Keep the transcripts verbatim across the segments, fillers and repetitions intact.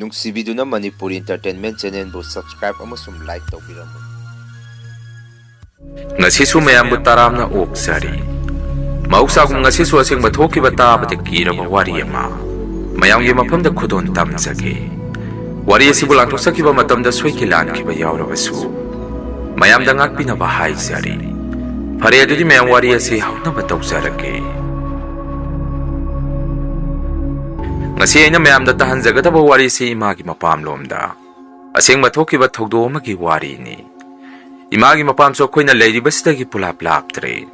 ꯅꯨꯡꯁꯤꯕꯤꯗꯨꯅ Manipuri Entertainment Channelꯕꯨ subscribe ꯑꯃꯁꯨꯡ like ꯇꯧꯕꯤꯔꯝꯃꯨ꯫ ꯉꯁꯤꯁꯨ ꯃꯌꯥꯝꯕꯨ ꯇꯔꯥꯝꯅ ꯑꯣꯛꯆꯔꯤ꯫ ꯃꯍꯧꯁꯥꯒꯨꯝ ꯉꯁꯤꯁꯨ ꯑꯁꯦꯡꯕ ꯊꯣꯛꯈꯤꯕ ꯇꯥꯕꯗ ꯀꯤꯔꯕ ꯋꯥꯔꯤ ꯑꯃ ꯃꯌꯥꯝꯒꯤ ꯃꯐꯝꯗ ꯈꯨꯗꯣꯜ ꯇꯝꯖꯒꯦ꯫ ꯋꯥꯔꯤ ꯑꯁꯤꯕꯨ ꯂꯥꯟꯊꯣꯛꯆꯈꯤꯕ ꯃꯇꯝꯗ ꯁꯣꯏꯈꯤ ꯂꯥꯟꯈꯤꯕ ꯌꯥꯎꯔꯕꯁꯨ, ꯃꯌꯥꯝꯗ ꯉꯥꯛꯄꯤꯅꯕ ꯍꯥꯏꯖꯔꯤ꯫ ꯐꯔꯦ, ꯑꯗꯨꯗꯤ ꯃꯌꯥꯝ ꯋꯥꯔꯤ ꯑꯁꯤ ꯍꯧꯅꯕ ꯇꯧꯖꯔꯒꯦ꯫ ꯉꯁꯤ ꯑꯩꯅ ꯃꯌꯥꯝꯗ ꯇꯥꯍꯟꯖꯒꯗꯕ ꯋꯥꯔꯤꯁꯤ ꯏꯃꯥꯒꯤ ꯃꯄꯥꯝꯂꯣꯝꯗ ꯑꯁꯦꯡꯕ ꯊꯣꯛꯈꯤꯕ ꯊꯧꯗꯣꯛ ꯑꯃꯒꯤ ꯋꯥꯔꯤꯅꯤ꯫ ꯏꯃꯥꯒꯤ ꯃꯄꯥꯝꯁꯨ ꯑꯩꯈꯣꯏꯅ ꯂꯩꯔꯤꯕꯁꯤꯗꯒꯤ ꯄꯨꯂꯥꯞ ꯂꯥꯞꯇ꯭ꯔꯦ꯫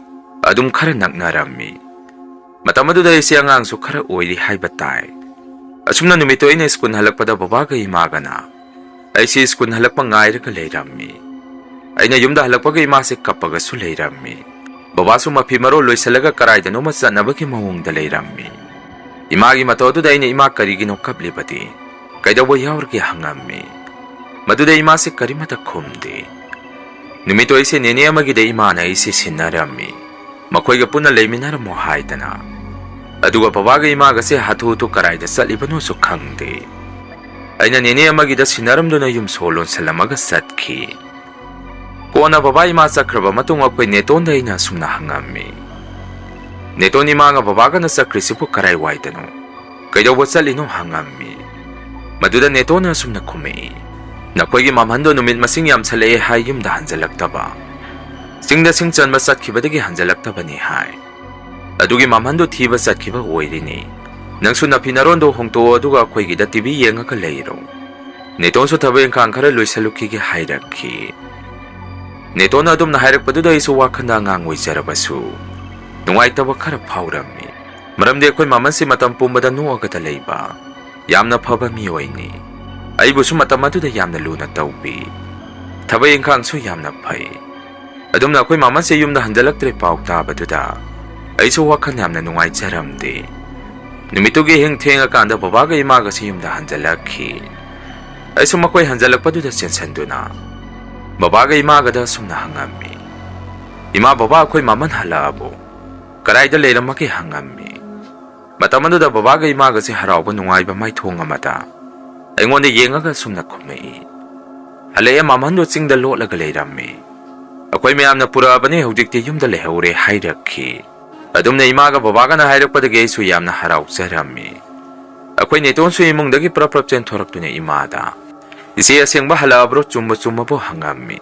ꯑꯗꯨꯝ ꯈꯔ ꯅꯛꯅꯔꯝꯃꯤ꯫ ꯃꯇꯝ ꯑꯗꯨꯗ ꯑꯩꯁꯦ ꯑꯉꯥꯡꯁꯨ ꯈꯔ ꯑꯣꯏꯔꯤ ꯍꯥꯏꯕ ꯇꯥꯏ꯫ ꯑꯁꯨꯝꯅ ꯅꯨꯃꯤꯠꯇꯣ ꯑꯩꯅ ꯁ꯭ꯀꯨꯜ ꯍꯜꯂꯛꯄꯗ ꯕꯕꯥꯒ ꯏꯃꯥꯒꯅ ꯑꯩꯁꯦ ꯁ꯭ꯀꯨꯜ ꯍꯜꯂꯛꯄ ꯉꯥꯏꯔꯒ ꯂꯩꯔꯝꯃꯤ꯫ ꯑꯩꯅ ꯌꯨꯝꯗ ꯍꯜꯂꯛꯄꯒ ꯏꯃꯥꯁꯦ ꯀꯞꯄꯒꯁꯨ ꯂꯩꯔꯝꯃꯤ꯫ ꯕꯕꯥꯁꯨ ꯃꯐꯤ ꯃꯔꯣꯜ ꯂꯣꯏꯁꯤꯜꯂꯒ ꯀꯔꯥꯏꯗꯅꯣꯃ ꯆꯠꯅꯕꯒꯤ ꯃꯑꯣꯡꯗ ꯂꯩꯔꯝꯃꯤ꯫ ꯏꯃꯥꯒꯤ ꯃꯇꯧ ꯑꯗꯨꯗ ꯑꯩꯅ, "ꯏꯃꯥ, ꯀꯔꯤꯒꯤꯅꯣ ꯀꯞꯂꯤꯕꯗꯤ? ꯀꯩꯗꯧꯕ ꯌꯥꯎꯔꯒꯦ?" ꯍꯪꯉꯝꯃꯤ꯫ ꯃꯗꯨꯗ ꯏꯃꯥꯁꯦ ꯀꯔꯤꯃꯠꯇ ꯈꯨꯝꯗꯦ꯫ ꯅꯨꯃꯤꯠꯇꯣ ꯑꯩꯁꯦ ꯅꯦꯅꯦ ꯑꯃꯒꯤꯗ ꯏꯃꯥꯅ ꯑꯩꯁꯦ ꯁꯤꯟꯅꯔꯝꯃꯤ꯫ ꯃꯈꯣꯏꯒ ꯄꯨꯟꯅ ꯂꯩꯃꯤꯟꯅꯔꯝꯃꯣ ꯍꯥꯏꯗꯅ꯫ ꯑꯗꯨꯒ ꯕꯕꯥꯒ ꯏꯃꯥꯒꯁꯦ ꯍꯥꯊꯨ ꯍꯥꯊꯨ ꯀꯔꯥꯏꯗ ꯆꯠꯂꯤꯕꯅꯣꯁꯨ ꯈꯪꯗꯦ꯫ ꯑꯩꯅ ꯅꯦꯅꯦ ꯑꯃꯒꯤꯗ ꯁꯤꯟꯅꯔꯝꯗꯨꯅ ꯌꯨꯝ ꯁꯣ ꯂꯣꯟꯁꯤꯜꯂꯝꯃꯒ ꯆꯠꯈꯤ꯫ ꯀꯣꯟꯅ ꯕꯕꯥ ꯏꯃꯥ ꯆꯠꯈ꯭ꯔꯕ ꯃꯇꯨꯡ ꯑꯩꯈꯣꯏ ꯅꯦꯇꯣꯟꯗ ꯑꯩꯅ ꯑꯁꯨꯝꯅ ꯍꯪꯉꯝꯃꯤ, "ꯅꯦꯇꯣꯟ, ꯏꯃꯥꯒ ꯕꯕꯥꯒꯅ ꯆꯠꯈ꯭ꯔꯤꯁꯤꯕꯨ ꯀꯔꯥꯏꯋꯥꯏꯗꯅꯣ? ꯀꯩꯗꯧꯕ ꯆꯠꯂꯤꯅꯣ?" ꯍꯪꯉꯝꯃꯤ꯫ ꯃꯗꯨꯗ ꯅꯦꯇꯣꯟꯅ ꯑꯁꯨꯝꯅ ꯈꯨꯝꯃꯛꯏ, "ꯅꯈꯣꯏꯒꯤ ꯃꯝꯍꯟꯗꯣ ꯅꯨꯃꯤꯠ ꯃꯁꯤꯡ ꯌꯥꯝꯁꯜꯂꯛꯑꯦ ꯍꯥꯏ, ꯌꯨꯝꯗ ꯍꯟꯖꯜꯂꯛꯇꯕ꯫ ꯆꯤꯡꯗ ꯁꯤꯡ ꯆꯟꯕ ꯆꯠꯈꯤꯕꯗꯒꯤ ꯍꯟꯖꯜꯂꯛꯇꯕꯅꯤ ꯍꯥꯏ꯫ ꯑꯗꯨꯒꯤ ꯃꯝꯍꯟꯗꯣ ꯊꯤꯕ ꯆꯠꯈꯤꯕ ꯑꯣꯏꯔꯤꯅꯤ꯫ ꯅꯪꯁꯨ ꯅꯐꯤ ꯅꯔꯣꯟꯗꯣ ꯍꯣꯡꯇꯣꯛꯑꯣ, ꯑꯗꯨꯒ ꯑꯩꯈꯣꯏꯒꯤꯗ ꯇꯤꯚꯤ ꯌꯦꯡꯉꯒ ꯂꯩꯔꯣ꯫ ꯅꯦꯇꯣꯟꯁꯨ ꯊꯕꯛ ꯏꯪꯈꯥꯡ ꯈꯔ ꯂꯣꯏꯁꯜꯂꯨꯈꯤꯒꯦ" ꯍꯥꯏꯔꯛꯈꯤ꯫ ꯅꯦꯇꯣꯟꯅ ꯑꯗꯨꯝꯅ ꯍꯥꯏꯔꯛꯄꯗꯨꯗ ꯑꯩꯁꯨ ꯋꯥꯈꯜꯗ ꯑꯉꯥꯡ ꯑꯣꯏꯖꯔꯕꯁꯨ ꯅꯨꯡꯉꯥꯏꯇꯕ ꯈꯔ ꯐꯥꯎꯔꯝꯃꯤ꯫ ꯃꯔꯝꯗꯤ ꯑꯩꯈꯣꯏ ꯃꯃꯜꯁꯤ ꯃꯇꯝ ꯄꯨꯝꯕꯗ ꯅꯣꯛꯑꯒꯗ ꯂꯩꯕ ꯌꯥꯝꯅ ꯐꯕ ꯃꯤꯑꯣꯏꯅꯤ꯫ ꯑꯩꯕꯨꯁꯨ ꯃꯇꯝ ꯑꯗꯨꯗ ꯌꯥꯝꯅ ꯂꯨꯅ ꯇꯧꯕꯤ꯫ ꯊꯕꯛ ꯏꯪꯈꯥꯡꯁꯨ ꯌꯥꯝꯅ ꯐꯩ꯫ ꯑꯗꯨꯝꯅ ꯑꯩꯈꯣꯏ ꯃꯃꯜꯁꯦ ꯌꯨꯝꯗ ꯍꯟꯖꯜꯂꯛꯇ꯭ꯔꯦ ꯄꯥꯎ ꯇꯥꯕꯗꯨꯗ ꯑꯩꯁꯨ ꯋꯥꯈꯜ ꯌꯥꯝꯅ ꯅꯨꯡꯉꯥꯏꯖꯔꯝꯗꯦ꯫ ꯅꯨꯃꯤꯠꯇꯨꯒꯤ ꯑꯍꯤꯡ ꯊꯦꯡꯉꯀꯥꯟꯗ ꯕꯕꯥꯒ ꯏꯃꯥꯒꯁꯤ ꯌꯨꯝꯗ ꯍꯟꯖꯜꯂꯛꯈꯤ꯫ ꯑꯩꯁꯨ ꯃꯈꯣꯏ ꯍꯟꯖꯜꯂꯛꯄꯗꯨꯗ ꯆꯦꯟꯁꯟꯗꯨꯅ ꯕꯕꯥꯒ ꯏꯃꯥꯒꯗ ꯑꯁꯨꯝꯅ ꯍꯪꯉꯝꯃꯤ, "ꯏꯃꯥ, ꯕꯕꯥ, ꯑꯩꯈꯣꯏ ꯃꯃꯜ ꯍꯜꯂꯛꯑꯕꯣ? ꯀꯗꯥꯏꯗ ꯂꯩꯔꯝꯃꯒꯦ?" ꯍꯪꯉꯝꯃꯤ꯫ ꯃꯇꯝ ꯑꯗꯨꯗ ꯕꯕꯥꯒ ꯏꯃꯥꯒꯁꯦ ꯍꯔꯥꯎꯕ ꯅꯨꯡꯉꯥꯏꯕ ꯃꯥꯏꯊꯣꯡ ꯑꯃꯗ ꯑꯩꯉꯣꯟꯗ ꯌꯦꯡꯉꯒ ꯑꯁꯨꯝꯅ ꯈꯨꯝꯃꯛꯏ, "ꯍꯜꯂꯛꯑꯦ, ꯃꯃꯟꯗꯣ ꯆꯤꯡꯗ ꯂꯣꯠꯂꯒ ꯂꯩꯔꯝꯃꯤ꯫ ꯑꯩꯈꯣꯏ ꯃꯌꯥꯝꯅ ꯄꯨꯔꯛꯑꯕꯅꯤ, ꯍꯧꯖꯤꯛꯇꯤ ꯌꯨꯝꯗ ꯂꯩꯍꯧꯔꯦ" ꯍꯥꯏꯔꯛꯈꯤ꯫ ꯑꯗꯨꯝꯅ ꯏꯃꯥꯒ ꯕꯕꯥꯒꯅ ꯍꯥꯏꯔꯛꯄꯗꯒꯤ ꯑꯩꯁꯨ ꯌꯥꯝꯅ ꯍꯔꯥꯎꯖꯔꯝꯃꯤ꯫ ꯑꯩꯈꯣꯏ ꯅꯦꯇꯣꯟꯁꯨ ꯏꯃꯨꯡꯗꯒꯤ ꯄ꯭ꯔꯞ ꯄ꯭ꯔꯞ ꯆꯦꯟꯊꯣꯔꯛꯇꯨꯅ ꯏꯃꯥꯗ, "ꯏꯆꯦ ꯑꯁꯦꯡꯕ ꯍꯜꯂꯛꯑꯕ꯭ꯔꯣ, ꯆꯨꯝꯕ ꯆꯨꯝꯃꯕꯣ?" ꯍꯪꯉꯝꯃꯤ꯫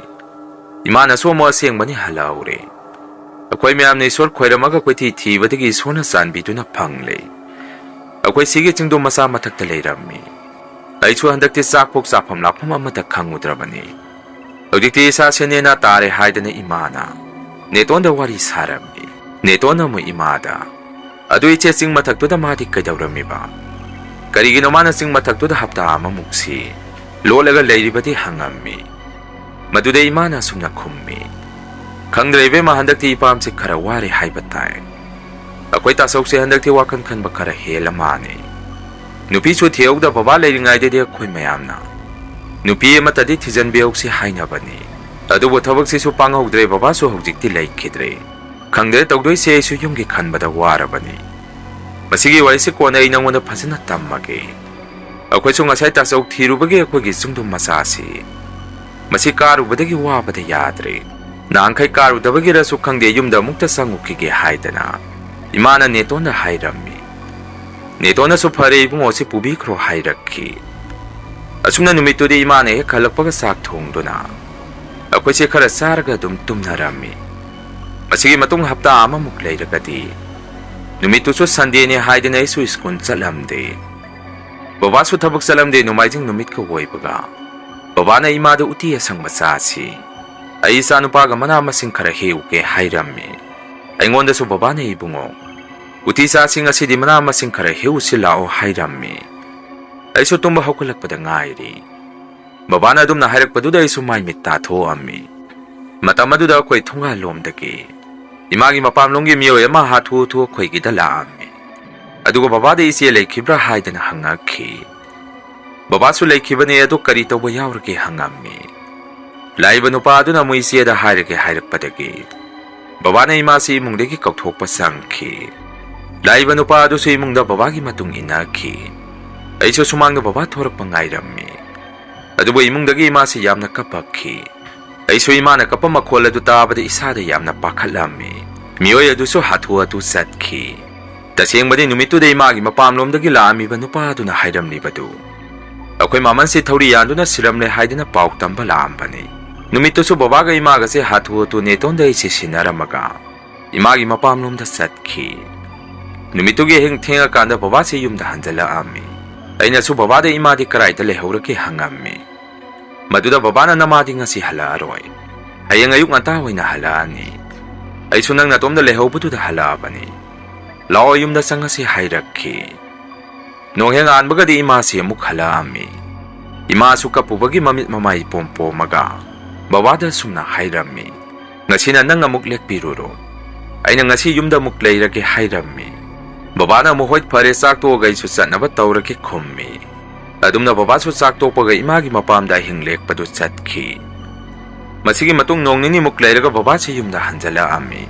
ꯏꯃꯥꯅꯁꯨ ꯑꯃꯨꯛ, "ꯑꯁꯦꯡꯕꯅꯤ, ꯍꯜꯂꯛꯍꯧꯔꯦ꯫ ꯑꯩꯈꯣꯏ ꯃꯌꯥꯝꯅ ꯏꯁꯣꯔ ꯈꯣꯏꯔꯝꯃꯒ ꯀꯣꯏꯊꯤ ꯊꯤꯕꯗꯒꯤ ꯏꯁꯣꯔꯅ ꯆꯥꯟꯕꯤꯗꯨꯅ ꯐꯪꯂꯦ꯫ ꯑꯩꯈꯣꯏ ꯁꯤꯒꯤ ꯆꯤꯡꯗꯨ ꯃꯆꯥ ꯃꯊꯛꯇ ꯂꯩꯔꯝꯃꯤ꯫ ꯑꯩꯁꯨ ꯍꯟꯗꯛꯇꯤ ꯆꯥꯛꯐꯧ ꯆꯥꯐꯝ ꯂꯥꯛꯐꯝ ꯑꯃꯠꯇ ꯈꯪꯉꯨꯗ꯭ꯔꯕꯅꯤ꯫ ꯍꯧꯖꯤꯛꯇꯤ ꯏꯁꯥꯁꯦ ꯅꯦꯅꯥ ꯇꯥꯔꯦ" ꯍꯥꯏꯗꯅ ꯏꯃꯥꯅ ꯅꯦꯇꯣꯟꯗ ꯋꯥꯔꯤ ꯁꯥꯔꯝꯃꯤ꯫ ꯅꯦꯇꯣꯟꯅ ꯑꯃꯨꯛ ꯏꯃꯥꯗ, "ꯑꯗꯨ ꯏꯆꯦ, ꯆꯤꯡ ꯃꯊꯛꯇꯨꯗ ꯃꯥꯗꯤ ꯀꯩꯗꯧꯔꯝꯃꯤꯕ? ꯀꯔꯤꯒꯤꯅꯣ ꯃꯥꯅ ꯆꯤꯡ ꯃꯊꯛꯇꯨꯗ ꯍꯞꯇꯥ ꯑꯃꯃꯨꯛꯁꯤ ꯂꯣꯠꯂꯒ ꯂꯩꯔꯤꯕꯗꯤ?" ꯍꯪꯉꯝꯃꯤ꯫ ꯃꯗꯨꯗ ꯏꯃꯥꯅ ꯑꯁꯨꯝꯅ ꯈꯨꯝꯃꯤ, "ꯈꯪꯗ꯭ꯔꯦ ꯏꯕꯦꯝꯃ, ꯍꯟꯗꯛꯇꯤ ꯏꯄꯥꯝꯁꯦ ꯈꯔ ꯋꯥꯔꯦ ꯍꯥꯏꯕ ꯇꯥꯏ꯫ ꯑꯩꯈꯣꯏ ꯇꯥꯆꯧꯁꯦ ꯍꯟꯗꯛꯇꯤ ꯋꯥꯈꯜ ꯈꯟꯕ ꯈꯔ ꯍꯦꯜꯂ ꯃꯥꯅꯦ꯫ ꯅꯨꯄꯤꯁꯨ ꯊꯤꯍꯧꯗ ꯕꯕꯥ ꯂꯩꯔꯤꯉꯩꯗꯗꯤ ꯑꯩꯈꯣꯏ ꯃꯌꯥꯝꯅ ꯅꯨꯄꯤ ꯑꯃꯠꯇꯗꯤ ꯊꯤꯖꯤꯟꯕꯤꯍꯧꯁꯤ ꯍꯥꯏꯅꯕꯅꯤ꯫ ꯑꯗꯨꯕꯨ ꯊꯕꯛꯁꯤꯁꯨ ꯄꯥꯡꯍꯧꯗ꯭ꯔꯦ, ꯕꯕꯥꯁꯨ ꯍꯧꯖꯤꯛꯇꯤ ꯂꯩꯈꯤꯗ꯭ꯔꯦ꯫ ꯈꯪꯗ꯭ꯔꯦ ꯇꯧꯗꯣꯏꯁꯦ, ꯑꯩꯁꯨ ꯌꯨꯝꯒꯤ ꯈꯟꯕꯗ ꯋꯥꯔꯕꯅꯤ꯫ ꯃꯁꯤꯒꯤ ꯋꯥꯔꯤꯁꯤ ꯀꯣꯟꯅ ꯑꯩ ꯅꯉꯣꯟꯗ ꯐꯖꯅ ꯇꯝꯃꯒꯦ꯫ ꯑꯩꯈꯣꯏꯁꯨ ꯉꯁꯥꯏ ꯇꯥꯆꯧ ꯊꯤꯔꯨꯕꯒꯤ ꯑꯩꯈꯣꯏꯒꯤ ꯆꯨꯡꯗꯨꯝ ꯃꯆꯥꯁꯤ ꯃꯁꯤ ꯀꯥꯔꯨꯕꯗꯒꯤ ꯋꯥꯕꯗ ꯌꯥꯗ꯭ꯔꯦ꯫ ꯅꯍꯥꯟꯈꯩ ꯀꯥꯔꯨꯗꯕꯒꯤꯔꯁꯨ ꯈꯪꯗꯦ, ꯌꯨꯝꯗ ꯑꯃꯨꯛꯇ ꯆꯪꯉꯨꯈꯤꯒꯦ" ꯍꯥꯏꯗꯅ ꯏꯃꯥꯅ ꯅꯦꯇꯣꯟꯗ ꯍꯥꯏꯔꯝꯃꯤ꯫ ꯅꯦꯇꯣꯟꯅꯁꯨ "ꯐꯔꯦ ꯏꯕꯨꯡꯉꯣ, ꯁꯤ ꯄꯨꯕꯤꯈ꯭ꯔꯣ" ꯍꯥꯏꯔꯛꯈꯤ꯫ ꯑꯁꯨꯝꯅ ꯅꯨꯃꯤꯠꯇꯨꯗꯤ ꯏꯃꯥꯅ ꯍꯦꯛ ꯍꯜꯂꯛꯄꯒ ꯆꯥꯛ ꯊꯣꯡꯗꯨꯅ ꯑꯩꯈꯣꯏꯁꯦ ꯈꯔ ꯆꯥꯔꯒ ꯑꯗꯨꯝ ꯇꯨꯝꯅꯔꯝꯃꯤ꯫ ꯃꯁꯤꯒꯤ ꯃꯇꯨꯡ ꯍꯞꯇꯥ ꯑꯃꯃꯨꯛ ꯂꯩꯔꯒꯗꯤ ꯅꯨꯃꯤꯠꯇꯨꯁꯨ ꯁꯟꯗꯦꯅꯦ ꯍꯥꯏꯗꯅ ꯑꯩꯁꯨ ꯁ꯭ꯀꯨꯜ ꯆꯠꯂꯝꯗꯦ꯫ ꯕꯕꯥꯁꯨ ꯊꯕꯛ ꯆꯠꯂꯝꯗꯦ, ꯅꯣꯡꯃꯥꯏꯖꯤꯡ ꯅꯨꯃꯤꯠꯀ ꯑꯣꯏꯕꯒ꯫ ꯕꯕꯥꯅ ꯏꯃꯥꯗ "ꯎꯇꯤ ꯑꯁꯪꯕ ꯆꯥꯁꯤ, ꯑꯩ ꯏꯆꯥꯅꯨꯄꯥꯒ ꯃꯅꯥ ꯃꯁꯤꯡ ꯈꯔ ꯍꯦꯛꯎꯒꯦ" ꯍꯥꯏꯔꯝꯃꯤ꯫ ꯑꯩꯉꯣꯟꯗꯁꯨ ꯕꯕꯥꯅ, "ꯏꯕꯨꯡꯉꯣ, ꯎꯇꯤ ꯆꯥꯁꯤ ꯉꯁꯤꯗꯤ, ꯃꯅꯥ ꯃꯁꯤꯡ ꯈꯔ ꯍꯦꯛꯎꯁꯤ ꯂꯥꯛꯑꯣ" ꯍꯥꯏꯔꯝꯃꯤ꯫ ꯑꯩꯁꯨ ꯇꯨꯝꯕ ꯍꯧꯒꯠꯂꯛꯄꯗ ꯉꯥꯏꯔꯤ꯫ ꯕꯕꯥꯅ ꯑꯗꯨꯝꯅ ꯍꯥꯏꯔꯛꯄꯗꯨꯗ ꯑꯩꯁꯨ ꯃꯥꯏ ꯃꯤꯠ ꯇꯥꯊꯣꯛꯑꯝꯃꯤ꯫ ꯃꯇꯝ ꯑꯗꯨꯗ ꯑꯩꯈꯣꯏ ꯊꯣꯡꯒꯥꯜꯂꯣꯝꯗꯒꯤ ꯏꯃꯥꯒꯤ ꯃꯄꯥꯝꯂꯣꯝꯒꯤ ꯃꯤꯑꯣꯏ ꯑꯃ ꯍꯥꯊꯨ ꯍꯥꯊꯨ ꯑꯩꯈꯣꯏꯒꯤꯗ ꯂꯥꯛꯑꯝꯃꯤ꯫ ꯑꯗꯨꯒ ꯕꯕꯥꯗ "ꯏꯆꯦ ꯂꯩꯈꯤꯕ꯭ꯔꯥ?" ꯍꯥꯏꯗꯅ ꯍꯪꯉꯛꯈꯤ꯫ "ꯕꯕꯥꯁꯨ ꯂꯩꯈꯤꯕꯅꯦ, ꯑꯗꯣ ꯀꯔꯤ ꯇꯧꯕ ꯌꯥꯎꯔꯒꯦ?" ꯍꯪꯉꯝꯃꯤ꯫ ꯂꯥꯛꯏꯕ ꯅꯨꯄꯥ ꯑꯗꯨꯅ ꯑꯃꯨꯛ ꯏꯆꯦꯗ ꯍꯥꯏꯔꯒꯦ ꯍꯥꯏꯔꯛꯄꯗꯒꯤ ꯕꯕꯥꯅ ꯏꯃꯥꯁꯤ ꯏꯃꯨꯡꯗꯒꯤ ꯀꯧꯊꯣꯛꯄ ꯆꯪꯈꯤ꯫ ꯂꯥꯛꯏꯕ ꯅꯨꯄꯥ ꯑꯗꯨꯁꯨ ꯏꯃꯨꯡꯗ ꯕꯕꯥꯒꯤ ꯃꯇꯨꯡ ꯏꯟꯅꯈꯤ꯫ ꯑꯩꯁꯨ ꯁꯨꯃꯥꯡꯗ ꯕꯕꯥ ꯊꯣꯔꯛꯄ ꯉꯥꯏꯔꯝꯃꯤ꯫ ꯑꯗꯨꯕꯨ ꯏꯃꯨꯡꯗꯒꯤ ꯏꯃꯥꯁꯤ ꯌꯥꯝꯅ ꯀꯞꯄꯛꯈꯤ꯫ ꯑꯩꯁꯨ ꯏꯃꯥꯅ ꯀꯞꯄ ꯃꯈꯣꯜ ꯑꯗꯨ ꯇꯥꯕꯗ ꯏꯁꯥꯗ ꯌꯥꯝꯅ ꯄꯥꯈꯠꯂꯝꯃꯤ꯫ ꯃꯤꯑꯣꯏ ꯑꯗꯨꯁꯨ ꯍꯥꯊꯨ ꯍꯥꯊꯨ ꯆꯠꯈꯤ꯫ ꯇꯁꯦꯡꯕꯗꯤ ꯅꯨꯃꯤꯠꯇꯨꯗ ꯏꯃꯥꯒꯤ ꯃꯄꯥꯝꯂꯣꯝꯗꯒꯤ ꯂꯥꯛꯑꯝꯃꯤꯕ ꯅꯨꯄꯥ ꯑꯗꯨꯅ ꯍꯥꯏꯔꯝꯂꯤꯕꯗꯨ, "ꯑꯩꯈꯣꯏ ꯃꯃꯟꯁꯤ ꯊꯧꯔꯤ ꯌꯥꯟꯗꯨꯅ ꯁꯤꯔꯝꯂꯦ" ꯍꯥꯏꯗꯨꯅ ꯄꯥꯎ ꯇꯝꯕ ꯂꯥꯛꯑꯝꯕꯅꯤ꯫ ꯅꯨꯃꯤꯠꯇꯨꯁꯨ ꯕꯕꯥꯒ ꯏꯃꯥꯒꯁꯦ ꯍꯥꯊꯨ ꯍꯥꯊꯨ ꯅꯦꯇꯣꯟꯗ ꯑꯩꯁꯦ ꯁꯤꯟꯅꯔꯝꯃꯒ ꯏꯃꯥꯒꯤ ꯃꯄꯥꯝꯂꯣꯝꯗ ꯆꯠꯈꯤ꯫ ꯅꯨꯃꯤꯠꯇꯨꯒꯤ ꯑꯍꯤꯡ ꯊꯦꯡꯉꯀꯥꯟꯗ ꯕꯕꯥꯁꯤ ꯌꯨꯝꯗ ꯍꯟꯖꯜꯂꯛꯑꯝꯃꯤ꯫ ꯑꯩꯅꯁꯨ ꯕꯕꯥꯗ ꯏꯃꯥꯗꯤ ꯀꯔꯥꯏꯗ ꯂꯩꯍꯧꯔꯒꯦ ꯍꯪꯉꯝꯃꯤ꯫ ꯃꯗꯨꯗ ꯕꯕꯥꯅ, "ꯅꯃꯥꯗꯤ ꯉꯁꯤ ꯍꯜꯂꯛꯑꯔꯣꯏ꯫ ꯍꯌꯦꯡ ꯑꯌꯨꯛ ꯉꯟꯇꯥ ꯑꯣꯏꯅ ꯍꯜꯂꯛꯑꯅꯤ꯫ ꯑꯩꯁꯨ ꯅꯪ ꯅꯇꯣꯝꯗ ꯂꯩꯍꯧꯕꯗꯨꯗ ꯍꯜꯂꯛꯑꯕꯅꯤ꯫ ꯂꯥꯛꯑꯣ, ꯌꯨꯝꯗ ꯆꯪꯉꯁꯤ" ꯍꯥꯏꯔꯛꯈꯤ꯫ ꯅꯣꯡꯍꯦꯛ ꯉꯥꯟꯕꯒꯗꯤ ꯏꯃꯥꯁꯤ ꯑꯃꯨꯛ ꯍꯜꯂꯛꯑꯝꯃꯤ꯫ ꯏꯃꯥꯁꯨ ꯀꯞꯄꯨꯕꯒꯤ ꯃꯃꯤꯠ ꯃꯃꯥꯏ ꯄꯣꯝ ꯄꯣꯝꯃꯒ ꯕꯕꯥꯗ ꯑꯁꯨꯝꯅ ꯍꯥꯏꯔꯝꯃꯤ, "ꯉꯁꯤꯅ ꯅꯪ ꯑꯃꯨꯛ ꯂꯦꯛꯄꯤꯔꯨꯔꯣ꯫ ꯑꯩꯅ ꯉꯁꯤ ꯌꯨꯝꯗ ꯑꯃꯨꯛ ꯂꯩꯔꯒꯦ" ꯍꯥꯏꯔꯝꯃꯤ꯫ ꯕꯕꯥꯅ ꯑꯃꯨꯛ, "ꯍꯣꯏ, ꯐꯔꯦ, ꯆꯥꯛ ꯇꯣꯛꯑꯒ ꯑꯩꯁꯨ ꯆꯠꯅꯕ ꯇꯧꯔꯒꯦ" ꯈꯨꯝꯃꯤ꯫ ꯑꯗꯨꯝꯅ ꯕꯕꯥꯁꯨ ꯆꯥꯛ ꯇꯣꯛꯄꯒ ꯏꯃꯥꯒꯤ ꯃꯄꯥꯝꯗ ꯑꯍꯤꯡ ꯂꯦꯛꯄꯗꯨ ꯆꯠꯈꯤ꯫ ꯃꯁꯤꯒꯤ ꯃꯇꯨꯡ ꯅꯣꯡ ꯅꯤꯅꯤꯃꯨꯛ ꯂꯩꯔꯒ ꯕꯕꯥꯁꯤ ꯌꯨꯝꯗ ꯍꯟꯖꯜꯂꯛꯑꯝꯃꯤ꯫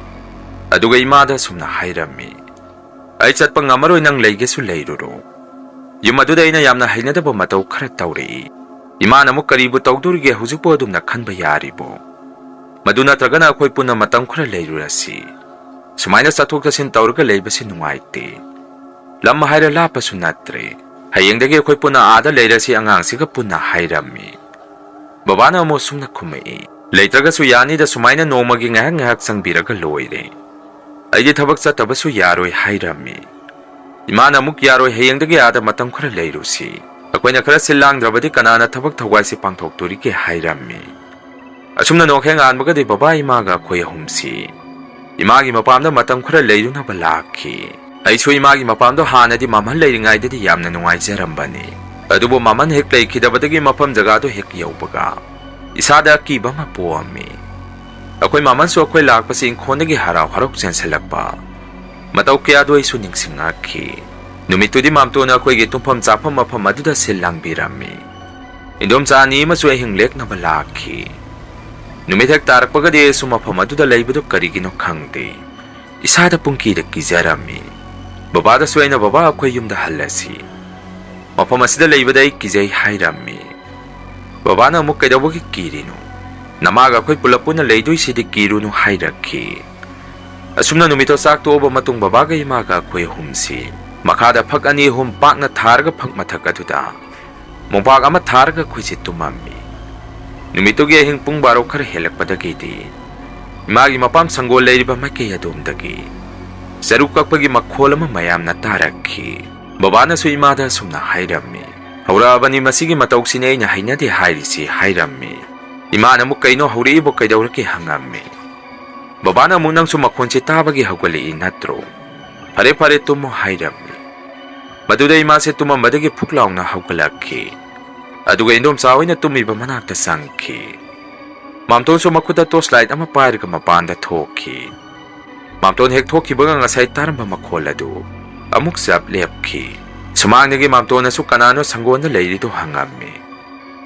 ꯑꯗꯨꯒ ꯏꯃꯥꯗ ꯑꯁꯨꯝꯅ ꯍꯥꯏꯔꯝꯃꯤ, "ꯑꯩ ꯆꯠꯄ ꯉꯝꯃꯔꯣꯏ, ꯅꯪ ꯂꯩꯒꯦꯁꯨ ꯂꯩꯔꯨꯔꯣ꯫ ꯌꯨꯝ ꯑꯗꯨꯗ ꯑꯩꯅ ꯌꯥꯝꯅ ꯍꯩꯅꯗꯕ ꯃꯇꯧ ꯈꯔ ꯇꯧꯔꯛꯏ꯫ ꯏꯃꯥꯅ ꯑꯃꯨꯛ ꯀꯔꯤꯕꯨ ꯇꯧꯗꯣꯔꯤꯒꯦ, ꯍꯧꯖꯤꯛꯄꯨ ꯑꯗꯨꯝꯅ ꯈꯟꯕ ꯌꯥꯔꯤꯕꯣ? ꯃꯗꯨ ꯅꯠꯇ꯭ꯔꯒꯅ ꯑꯩꯈꯣꯏ ꯄꯨꯟꯅ ꯃꯇꯝ ꯈꯔ ꯂꯩꯔꯨꯔꯁꯤ꯫ ꯁꯨꯃꯥꯏꯅ ꯆꯠꯊꯣꯛ ꯆꯠꯁꯤꯟ ꯇꯧꯔꯒ ꯂꯩꯕꯁꯤ ꯅꯨꯡꯉꯥꯏꯇꯦ꯫ ꯂꯝ ꯍꯥꯏꯔ ꯂꯥꯞꯄꯁꯨ ꯅꯠꯇ꯭ꯔꯦ꯫ ꯍꯌꯦꯡꯗꯒꯤ ꯑꯩꯈꯣꯏ ꯄꯨꯟꯅ ꯑꯥꯗ ꯂꯩꯔꯁꯤ" ꯑꯉꯥꯡꯁꯤꯒ ꯄꯨꯟꯅ ꯍꯥꯏꯔꯝꯃꯤ꯫ ꯕꯕꯥꯅ ꯑꯃꯨꯛ ꯁꯨꯝꯅ ꯈꯨꯝꯃꯛꯏ, "ꯂꯩꯇ꯭ꯔꯒꯁꯨ ꯌꯥꯅꯤꯗ, ꯁꯨꯃꯥꯏꯅ ꯅꯣꯡꯃꯒꯤ ꯉꯥꯏꯍꯥꯛ ꯉꯥꯏꯍꯥꯛ ꯆꯪꯕꯤꯔꯒ ꯂꯣꯏꯔꯦ꯫ ꯑꯩꯗꯤ ꯊꯕꯛ ꯆꯠꯇꯕꯁꯨ ꯌꯥꯔꯣꯏ" ꯍꯥꯏꯔꯝꯃꯤ꯫ ꯏꯃꯥꯅ ꯑꯃꯨꯛ, "ꯌꯥꯔꯣꯏ, ꯍꯌꯦꯡꯗꯒꯤ ꯑꯥꯗ ꯃꯇꯝ ꯈꯔ ꯂꯩꯔꯨꯁꯤ꯫ ꯑꯩꯈꯣꯏꯅ ꯈꯔ ꯁꯤꯜ ꯂꯥꯡꯗ꯭ꯔꯕꯗꯤ ꯀꯅꯥꯅ ꯊꯕꯛ ꯊꯧꯒꯥꯏꯁꯤ ꯄꯥꯡꯊꯣꯛꯇꯣꯔꯤꯒꯦ?" ꯍꯥꯏꯔꯝꯃꯤ꯫ ꯑꯁꯨꯝꯅ ꯅꯣꯡꯈꯩ ꯉꯥꯟꯕꯒꯗꯤ ꯕꯕꯥ, ꯏꯃꯥꯒ ꯑꯩꯈꯣꯏ ꯑꯍꯨꯝꯁꯤ ꯏꯃꯥꯒꯤ ꯃꯄꯥꯝꯗ ꯃꯇꯝ ꯈꯔ ꯂꯩꯔꯨꯅꯕ ꯂꯥꯛꯈꯤ꯫ ꯑꯩꯁꯨ ꯏꯃꯥꯒꯤ ꯃꯄꯥꯝꯗꯣ ꯍꯥꯟꯅꯗꯤ ꯃꯃꯜ ꯂꯩꯔꯤꯉꯩꯗꯗꯤ ꯌꯥꯝꯅ ꯅꯨꯡꯉꯥꯏꯖꯔꯝꯕꯅꯤ꯫ ꯑꯗꯨꯕꯨ ꯃꯃꯜ ꯍꯦꯛ ꯂꯩꯈꯤꯗꯕꯗꯒꯤ ꯃꯐꯝ ꯖꯒꯥꯗꯣ ꯍꯦꯛ ꯌꯧꯕꯒ ꯏꯁꯥꯗ ꯑꯀꯤꯕ ꯑꯃ ꯄꯣꯛꯑꯝꯃꯤ꯫ ꯑꯩꯈꯣꯏ ꯃꯃꯜꯁꯨ ꯑꯩꯈꯣꯏ ꯂꯥꯛꯄꯁꯤ ꯏꯪꯈꯣꯜꯗꯒꯤ ꯍꯔꯥꯎ ꯍꯔꯥꯎ ꯆꯦꯟꯁꯤꯜꯂꯛꯄ ꯃꯇꯧ ꯀꯌꯥꯗꯣ ꯑꯩꯁꯨ ꯅꯤꯡꯁꯤꯡꯉꯛꯈꯤ꯫ ꯅꯨꯃꯤꯠꯇꯨꯗꯤ ꯃꯥꯝꯇꯣꯟꯅ ꯑꯩꯈꯣꯏꯒꯤ ꯇꯨꯝꯐꯝ ꯆꯥꯐꯝ ꯃꯐꯝ ꯑꯗꯨꯗ ꯁꯤꯜ ꯂꯥꯡꯕꯤꯔꯝꯃꯤ꯫ ꯏꯟꯗꯣꯝꯆꯥ ꯑꯅꯤ ꯑꯃꯁꯨ ꯑꯍꯤꯡ ꯂꯦꯛꯅꯕ ꯂꯥꯛꯈꯤ꯫ ꯅꯨꯃꯤꯠ ꯍꯦꯛ ꯇꯥꯔꯛꯄꯒꯗꯤ ꯑꯩꯁꯨ ꯃꯐꯝ ꯑꯗꯨꯗ ꯂꯩꯕꯗꯨ ꯀꯔꯤꯒꯤꯅꯣ ꯈꯪꯗꯦ, ꯏꯁꯥꯗ ꯄꯨꯡꯀꯤꯗ ꯀꯤꯖꯔꯝꯃꯤ꯫ ꯕꯕꯥꯗꯁꯨ ꯑꯩꯅ, "ꯕꯕꯥ, ꯑꯩꯈꯣꯏ ꯌꯨꯝꯗ ꯍꯜꯂꯁꯤ꯫ "ꯃꯐꯝ ꯑꯁꯤꯗ ꯂꯩꯕꯗ ꯑꯩ ꯀꯤꯖꯩ" ꯍꯥꯏꯔꯝꯃꯤ꯫ ꯕꯕꯥꯅ ꯑꯃꯨꯛ "ꯀꯩꯗꯧꯕꯒꯤ ꯀꯤꯔꯤꯅꯣ? ꯅꯃꯥꯒ ꯑꯩꯈꯣꯏ ꯄꯨꯂꯞ ꯄꯨꯟꯅ ꯂꯩꯗꯣꯏꯁꯤꯗꯤ ꯀꯤꯔꯨꯅꯨ" ꯍꯥꯏꯔꯛꯈꯤ꯫ ꯑꯁꯨꯝꯅ ꯅꯨꯃꯤꯠꯇꯣ ꯆꯥꯛ ꯇꯣꯛꯑꯕ ꯃꯇꯨꯡ ꯕꯕꯥꯒ ꯏꯃꯥꯒ ꯑꯩꯈꯣꯏ ꯑꯍꯨꯝꯁꯤ ꯃꯈꯥꯗ ꯐꯛ ꯑꯅꯤ ꯑꯍꯨꯝ ꯄꯥꯛꯅ ꯊꯥꯔꯒ ꯐꯛ ꯃꯊꯛ ꯑꯗꯨꯗ ꯃꯣꯝꯄꯥꯛ ꯑꯃ ꯊꯥꯔꯒ ꯑꯩꯈꯣꯏꯁꯦ ꯇꯨꯝꯃꯝꯃꯤ꯫ ꯅꯨꯃꯤꯠꯇꯨꯒꯤ ꯑꯍꯤꯡ ꯄꯨꯡ ꯕꯥꯔꯣ ꯈꯔ ꯍꯦꯜꯂꯛꯄꯗꯒꯤꯗꯤ ꯏꯃꯥꯒꯤ ꯃꯄꯥꯝ ꯁꯪꯒꯣꯜ ꯂꯩꯔꯤꯕ ꯃꯥꯏꯀꯩ ꯑꯗꯣꯝꯗꯒꯤ ꯆꯔꯨ ꯀꯛꯄꯒꯤ ꯃꯈꯣꯜ ꯑꯃ ꯃꯌꯥꯝꯅ ꯇꯥꯔꯛꯈꯤ꯫ ꯕꯕꯥꯅꯁꯨ ꯏꯃꯥꯗ ꯑꯁꯨꯝꯅ ꯍꯥꯏꯔꯝꯃꯤ, "ꯍꯧꯔꯛꯑꯕꯅꯤ, ꯃꯁꯤꯒꯤ ꯃꯇꯧꯁꯤꯅꯤ ꯑꯩꯅ ꯍꯩꯅꯗꯦ ꯍꯥꯏꯔꯤꯁꯤ" ꯍꯥꯏꯔꯝꯃꯤ꯫ ꯏꯃꯥꯅ ꯑꯃꯨꯛ "ꯀꯩꯅꯣ, ꯍꯧꯔꯛꯏꯕꯣ, ꯀꯩꯗꯧꯔꯒꯦ?" ꯍꯪꯉꯝꯃꯤ꯫ ꯕꯕꯥꯅ ꯑꯃꯨꯛ "ꯅꯪꯁꯨ ꯃꯈꯣꯟꯁꯦ ꯇꯥꯕꯒꯤ ꯍꯧꯒꯠꯂꯛꯏ ꯅꯠꯇ꯭ꯔꯣ? ꯐꯔꯦ ꯐꯔꯦ, ꯇꯨꯝꯃꯣ" ꯍꯥꯏꯔꯝꯃꯤ꯫ ꯃꯗꯨꯗ ꯏꯃꯥꯁꯦ ꯇꯨꯝꯃꯝꯕꯗꯒꯤ ꯐꯨꯛ ꯂꯥꯎꯅ ꯍꯧꯒꯠꯂꯛꯈꯤ꯫ ꯑꯗꯨꯒ ꯏꯟꯗꯣꯝꯆꯥ ꯍꯣꯏꯅ ꯇꯨꯝꯃꯤꯕ ꯃꯅꯥꯛꯇ ꯆꯪꯈꯤ꯫ ꯃꯥꯝꯇꯣꯟꯁꯨ ꯃꯈꯨꯠꯇ ꯇꯣꯔꯆ ꯂꯥꯏꯠ ꯑꯃ ꯄꯥꯏꯔꯒ ꯃꯄꯥꯟꯗ ꯊꯣꯛꯈꯤ꯫ ꯃꯥꯝꯇꯣꯟ ꯍꯦꯛ ꯊꯣꯛꯈꯤꯕꯒ ꯉꯁꯥꯏ ꯇꯥꯔꯝꯕ ꯃꯈꯣꯜ ꯑꯗꯨ ꯑꯃꯨꯛ ꯆꯞ ꯂꯦꯞꯈꯤ꯫ ꯁꯨꯃꯥꯡꯗꯒꯤ ꯃꯥꯝꯇꯣꯟꯅꯁꯨ "ꯀꯅꯥꯅꯣ ꯁꯪꯒꯣꯟꯗ ꯂꯩꯔꯤꯗꯣ?" ꯍꯪꯉꯝꯃꯤ꯫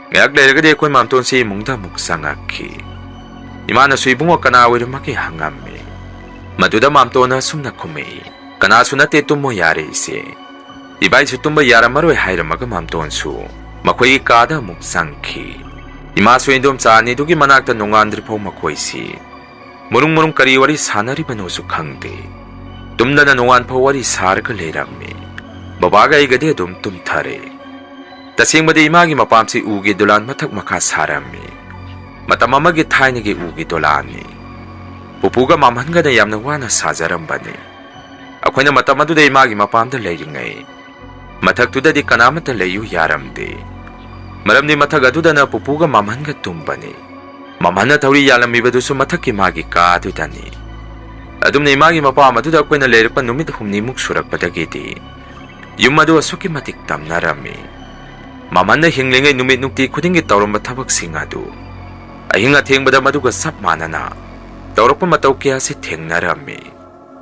ꯉꯥꯏꯍꯥꯛ ꯂꯩꯔꯒꯗꯤ ꯑꯩꯈꯣꯏ ꯃꯥꯝꯇꯣꯟꯁꯤ ꯏꯃꯨꯡꯗ ꯑꯃꯨꯛ ꯆꯪꯉꯛꯈꯤ꯫ ꯏꯃꯥꯅꯁꯨ "ꯏꯕꯨꯡꯉꯣ, ꯀꯅꯥ ꯑꯣꯏꯔꯝꯃꯒꯦ?" ꯍꯪꯉꯝꯃꯤ꯫ ꯃꯗꯨꯗ ꯃꯥꯝꯇꯣꯟꯅ ꯑꯁꯨꯝꯅ ꯈꯨꯝꯃꯛꯏ, "ꯀꯅꯥꯁꯨ ꯅꯠꯇꯦ, ꯇꯨꯝꯃꯣ ꯌꯥꯔꯦ ꯏꯆꯦ꯫ ꯏꯕꯥꯏꯁꯨ ꯇꯨꯝꯕ ꯌꯥꯔꯝꯃꯔꯣꯏ" ꯍꯥꯏꯔꯝꯃꯒ ꯃꯥꯝꯇꯣꯟꯁꯨ ꯃꯈꯣꯏꯒꯤ ꯀꯥꯗ ꯑꯃꯨꯛ ꯆꯪꯈꯤ꯫ ꯏꯃꯥꯁꯨ ꯏꯟꯗꯣꯝꯆꯥ ꯑꯅꯤꯗꯨꯒꯤ ꯃꯅꯥꯛꯇ ꯅꯣꯡꯉꯥꯟꯗ꯭ꯔꯤꯐꯥꯎ ꯃꯈꯣꯏꯁꯤ ꯃꯔꯨꯡ ꯃꯔꯨꯡ ꯀꯔꯤ ꯋꯥꯔꯤ ꯁꯥꯟꯅꯔꯤꯕꯅꯣꯁꯨ ꯈꯪꯗꯦ꯫ ꯇꯨꯝꯗꯅ ꯅꯣꯡꯉꯥꯟ ꯐꯥꯎ ꯋꯥꯔꯤ ꯁꯥꯔꯒ ꯂꯩꯔꯝꯃꯤ꯫ ꯕꯕꯥꯒ ꯑꯩꯒꯗꯤ ꯑꯗꯨꯝ ꯇꯨꯝꯊꯔꯦ꯫ ꯇꯁꯦꯡꯕꯗꯤ ꯏꯃꯥꯒꯤ ꯃꯄꯥꯝꯁꯤ ꯎꯒꯤ ꯗꯣꯂꯥꯟ ꯃꯊꯛ ꯃꯈꯥ ꯁꯥꯔꯝꯃꯤ꯫ ꯃꯇꯝ ꯑꯃꯒꯤ ꯊꯥꯏꯅꯒꯤ ꯎꯒꯤ ꯗꯣꯂꯥꯟꯅꯤ꯫ ꯄꯨꯄꯨꯒ ꯃꯥꯝꯍꯟꯒꯅ ꯌꯥꯝꯅ ꯋꯥꯅ ꯁꯥꯖꯔꯝꯕꯅꯤ꯫ ꯑꯩꯈꯣꯏꯅ ꯃꯇꯝ ꯑꯗꯨꯗ ꯏꯃꯥꯒꯤ ꯃꯄꯥꯝꯗ ꯂꯩꯔꯤꯉꯩ, ꯃꯊꯛꯇꯨꯗꯗꯤ ꯀꯅꯥꯃꯠꯇ ꯂꯩꯌꯨ ꯌꯥꯔꯝꯗꯦ꯫ ꯃꯔꯝꯗꯤ ꯃꯊꯛ ꯑꯗꯨꯗꯅ ꯄꯨꯄꯨꯒ ꯃꯥꯝꯍꯟꯒ ꯇꯨꯝꯕꯅꯤ꯫ ꯃꯥꯝꯍꯟꯅ ꯊꯧꯔꯤ ꯌꯥꯜꯂꯝꯃꯤꯕꯗꯨꯁꯨ ꯃꯊꯛꯀꯤ ꯃꯥꯒꯤ ꯀꯥ ꯑꯗꯨꯗꯅꯤ꯫ ꯑꯗꯨꯝꯅ ꯏꯃꯥꯒꯤ ꯃꯄꯥꯝ ꯑꯗꯨꯗ ꯑꯩꯈꯣꯏꯅ ꯂꯩꯔꯛꯄ ꯅꯨꯃꯤꯠ ꯍꯨꯝꯅꯤꯃꯨꯛ ꯁꯨꯔꯛꯄꯗꯒꯤꯗꯤ ꯌꯨꯝ ꯑꯗꯨ ꯑꯁꯨꯛꯀꯤ ꯃꯇꯤꯛ ꯇꯝꯅꯔꯝꯃꯤ꯫ ꯃꯥꯝꯍꯟꯅ ꯍꯤꯡꯂꯤꯉꯩ ꯅꯨꯃꯤꯠ ꯅꯨꯡꯇꯤ ꯈꯨꯗꯤꯡꯒꯤ ꯇꯧꯔꯝꯕ ꯊꯕꯛꯁꯤꯡ ꯑꯗꯨ ꯑꯍꯤꯡ ꯑꯊꯦꯡꯕꯗ ꯃꯗꯨꯒ ꯆꯞ ꯃꯥꯟꯅꯅ ꯇꯧꯔꯛꯄ ꯃꯇꯧ ꯀꯌꯥꯁꯤ ꯊꯦꯡꯅꯔꯝꯃꯤ꯫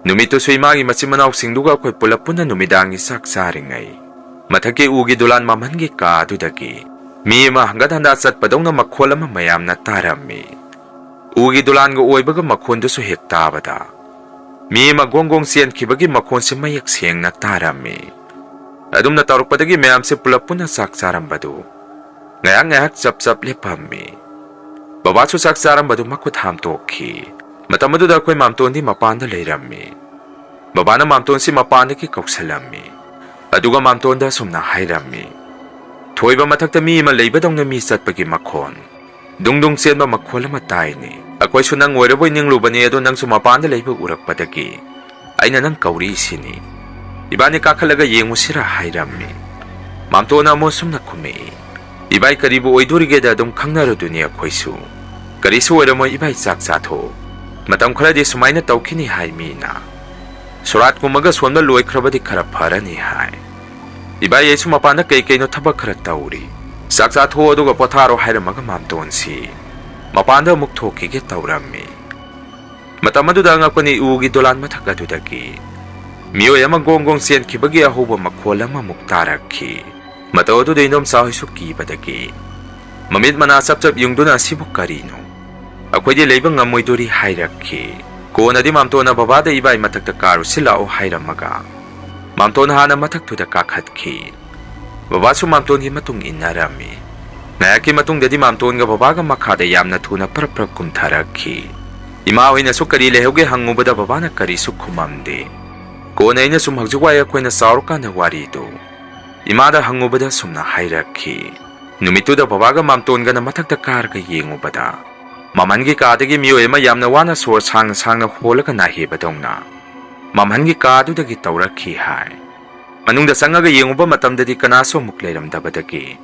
ꯅꯨꯃꯤꯠꯇꯨꯁꯨ ꯏꯃꯥꯒꯤ ꯃꯆꯤꯟ ꯃꯅꯥꯎꯁꯤꯡꯗꯨꯒ ꯑꯩꯈꯣꯏ ꯄꯨꯂꯞ ꯄꯨꯟꯅ ꯅꯨꯃꯤꯗꯥꯡꯒꯤ ꯆꯥꯛ ꯆꯥꯔꯤꯉꯩ, ꯃꯊꯛꯀꯤ ꯎꯒꯤ ꯗꯣꯂꯥꯟ ꯃꯥꯝꯍꯟꯒꯤ ꯀꯥ ꯑꯗꯨꯗꯒꯤ ꯃꯤ ꯑꯃ ꯍꯪꯒꯠ ꯍꯟꯗꯥ ꯆꯠꯄꯗꯧꯅ ꯃꯈꯣꯜ ꯑꯃ ꯃꯌꯥꯝꯅ ꯇꯥꯔꯝꯃꯤ꯫ ꯎꯒꯤ ꯗꯣꯂꯥꯟꯒ ꯑꯣꯏꯕꯒ ꯃꯈꯣꯟꯗꯨꯁꯨ ꯍꯦꯛ ꯇꯥꯕꯗ ꯃꯤ ꯑꯃ ꯒꯣꯡ ꯒꯣꯡ ꯆꯦꯟꯈꯤꯕꯒꯤ ꯃꯈꯣꯟꯁꯤ ꯃꯌꯦꯛ ꯁꯦꯡꯅ ꯇꯥꯔꯝꯃꯤ꯫ ꯑꯗꯨꯝꯅ ꯇꯧꯔꯛꯄꯗꯒꯤ ꯃꯌꯥꯝꯁꯦ ꯄꯨꯂꯞ ꯄꯨꯟꯅ ꯆꯥꯛ ꯆꯥꯔꯝꯕꯗꯨ ꯉꯥꯏꯍꯥꯛ ꯉꯥꯏꯍꯥꯛ ꯆꯞ ꯆꯞ ꯂꯦꯞꯄꯝꯃꯤ꯫ ꯕꯕꯥꯁꯨ ꯆꯥꯛ ꯆꯥꯔꯝꯕꯗꯨ ꯃꯈꯨꯠ ꯍꯥꯝꯇꯣꯛꯈꯤ꯫ ꯃꯇꯝ ꯑꯗꯨꯗ ꯑꯩꯈꯣꯏ ꯃꯥꯝꯇꯣꯟꯗꯤ ꯃꯄꯥꯟꯗ ꯂꯩꯔꯝꯃꯤ꯫ ꯕꯕꯥꯅ ꯃꯥꯝꯇꯣꯟꯁꯤ ꯃꯄꯥꯟꯗꯒꯤ ꯀꯧꯁꯜꯂꯝꯃꯤ꯫ ꯑꯗꯨꯒ ꯃꯥꯝꯇꯣꯟꯗ ꯑꯁꯨꯝꯅ ꯍꯥꯏꯔꯝꯃꯤ, "ꯊꯣꯏꯕ ꯃꯊꯛꯇ ꯃꯤ ꯑꯃ ꯂꯩꯕꯗꯧꯅ ꯃꯤ ꯆꯠꯄꯒꯤ ꯃꯈꯣꯟ, ꯗꯨꯡ ꯗꯨꯡ ꯆꯦꯟꯕ ꯃꯈꯣꯜ ꯑꯃ ꯇꯥꯏꯅꯦ꯫ ꯑꯩꯈꯣꯏꯁꯨ ꯅꯪ ꯑꯣꯏꯔꯕꯣꯏ ꯅꯤꯡꯂꯨꯕꯅꯦ, ꯑꯗꯣ ꯅꯪꯁꯨ ꯃꯄꯥꯟꯗ ꯂꯩꯕ ꯎꯔꯛꯄꯗꯒꯤ ꯑꯩꯅ ꯅꯪ ꯀꯧꯔꯤꯁꯤꯅꯤ꯫ ꯏꯕꯥꯅꯤ ꯀꯥꯈꯠꯂꯒ ꯌꯦꯡꯉꯨꯁꯤꯔꯥ?" ꯍꯥꯏꯔꯝꯃꯤ꯫ ꯃꯥꯝꯇꯣꯟꯅ ꯑꯃꯨꯛ ꯑꯁꯨꯝꯅ ꯈꯨꯝꯃꯛꯏ, "ꯏꯕꯥꯏ, ꯀꯔꯤꯕꯨ ꯑꯣꯏꯗꯣꯔꯤꯒꯦꯗ, ꯑꯗꯨꯝ ꯈꯪꯅꯔꯗꯨꯅꯤ ꯑꯩꯈꯣꯏꯁꯨ꯫ ꯀꯔꯤꯁꯨ ꯑꯣꯏꯔꯝꯃꯣꯏ ꯏꯕꯥꯏ, ꯆꯥꯛ ꯆꯥꯊꯣꯛ꯫ ꯃꯇꯝ ꯈꯔꯗꯤ ꯁꯨꯃꯥꯏꯅ ꯇꯧꯈꯤꯅꯤ ꯍꯥꯏ ꯃꯤꯅ꯫ ꯁꯣꯔꯥꯠ ꯀꯨꯝꯃꯒ ꯁꯣꯟꯕ ꯂꯣꯏꯈ꯭ꯔꯕꯗꯤ ꯈꯔ ꯐꯔꯅꯤ ꯍꯥꯏ꯫ ꯏꯕꯥꯏ, ꯑꯩꯁꯨ ꯃꯄꯥꯟꯗ ꯀꯩ ꯀꯩꯅꯣ ꯊꯕꯛ ꯈꯔ ꯇꯧꯔꯤ꯫ ꯆꯥꯛ ꯆꯥꯊꯣꯛꯑꯣ ꯑꯗꯨꯒ ꯄꯣꯊꯥꯔꯣ," ꯍꯥꯏꯔꯝꯃꯒ ꯃꯥꯝꯇꯣꯟꯁꯤ ꯃꯄꯥꯟꯗ ꯑꯃꯨꯛ ꯊꯣꯛꯈꯤꯒꯦ ꯇꯧꯔꯝꯃꯤ꯫ ꯃꯇꯝ ꯑꯗꯨꯗ ꯑꯉꯛꯄꯅꯤ, ꯎꯒꯤ ꯗꯣꯂꯥꯟ ꯃꯊꯛ ꯑꯗꯨꯗꯒꯤ ꯃꯤꯑꯣꯏ ꯑꯃ ꯒꯣꯡ ꯒꯣꯡ ꯆꯦꯟꯈꯤꯕꯒꯤ ꯑꯍꯧꯕ ꯃꯈꯣꯜ ꯑꯃꯃꯨꯛ ꯇꯥꯔꯛꯈꯤ꯫ ꯃꯇꯧ ꯑꯗꯨꯗ ꯏꯟꯗꯣꯝꯆꯥ ꯍꯣꯏꯁꯨ ꯀꯤꯕꯗꯒꯤ ꯃꯃꯤꯠ ꯃꯅꯥ ꯆꯞ ꯆꯞ ꯌꯨꯡꯗꯨꯅ, "ꯑꯁꯤꯕꯨ ꯀꯔꯤꯅꯣ? ꯑꯩꯈꯣꯏꯗꯤ ꯂꯩꯕ ꯉꯝꯃꯣꯏꯗꯣꯔꯤ," ꯍꯥꯏꯔꯛꯈꯤ꯫ ꯀꯣꯟꯅꯗꯤ ꯃꯥꯝꯇꯣꯟꯅ ꯕꯕꯥꯗ, "ꯏꯕꯥꯏ, ꯃꯊꯛꯇ ꯀꯥꯔꯨꯁꯤ ꯂꯥꯛꯑꯣ," ꯍꯥꯏꯔꯝꯃꯒ ꯃꯥꯝꯇꯣꯟ ꯍꯥꯟꯅ ꯃꯊꯛꯇꯨꯗ ꯀꯥꯈꯠꯈꯤ꯫ ꯕꯕꯥꯁꯨ ꯃꯥꯝꯇꯣꯟꯒꯤ ꯃꯇꯨꯡ ꯏꯟꯅꯔꯝꯃꯤ꯫ ꯉꯥꯏꯍꯥꯛꯀꯤ ꯃꯇꯨꯡꯗꯗꯤ ꯃꯥꯝꯇꯣꯟꯒ ꯕꯕꯥꯒ ꯃꯈꯥꯗ ꯌꯥꯝꯅ ꯊꯨꯅ ꯄ꯭ꯔꯞ ꯄ꯭ꯔꯞ ꯀꯨꯝꯊꯔꯛꯈꯤ꯫ ꯏꯃꯥ ꯍꯣꯏꯅꯁꯨ ꯀꯔꯤ ꯂꯩꯍꯧꯒꯦ ꯍꯪꯉꯨꯕꯗ ꯕꯕꯥꯅ ꯀꯔꯤꯁꯨ ꯈꯨꯝꯃꯝꯗꯦ꯫ ꯀꯣꯟꯅ ꯑꯩꯅ ꯁꯨꯝ ꯍꯧꯖꯤꯛ ꯋꯥꯏ ꯑꯩꯈꯣꯏꯅ ꯆꯥꯎꯔꯀꯥꯟꯗ ꯋꯥꯔꯤꯗꯨ ꯏꯃꯥꯗ ꯍꯪꯉꯨꯕꯗ ꯁꯨꯝꯅ ꯍꯥꯏꯔꯛꯈꯤ, ꯅꯨꯃꯤꯠꯇꯨꯗ ꯕꯕꯥꯒ ꯃꯥꯝꯇꯣꯟꯒꯅ ꯃꯊꯛꯇ ꯀꯥꯔꯒ ꯌꯦꯡꯉꯨꯕꯗ ꯃꯝꯍꯟꯒꯤ ꯀꯥꯗꯒꯤ ꯃꯤꯑꯣꯏ ꯑꯃ ꯌꯥꯝꯅ ꯋꯥꯅ ꯁꯣꯔ ꯁꯥꯡꯅ ꯁꯥꯡꯅ ꯍꯣꯜꯂꯒ ꯅꯥꯍꯦꯕꯗꯧꯅ ꯃꯝꯍꯟꯒꯤ ꯀꯥꯗꯨꯗꯒꯤ ꯇꯧꯔꯛꯈꯤ ꯍꯥꯏ꯫ ꯃꯅꯨꯡꯗ ꯆꯪꯉꯒ ꯌꯦꯡꯉꯨꯕ ꯃꯇꯝꯗꯗꯤ ꯀꯅꯥꯁꯨ ꯑꯃꯨꯛ ꯂꯩꯔꯝꯗꯕꯗꯒꯤ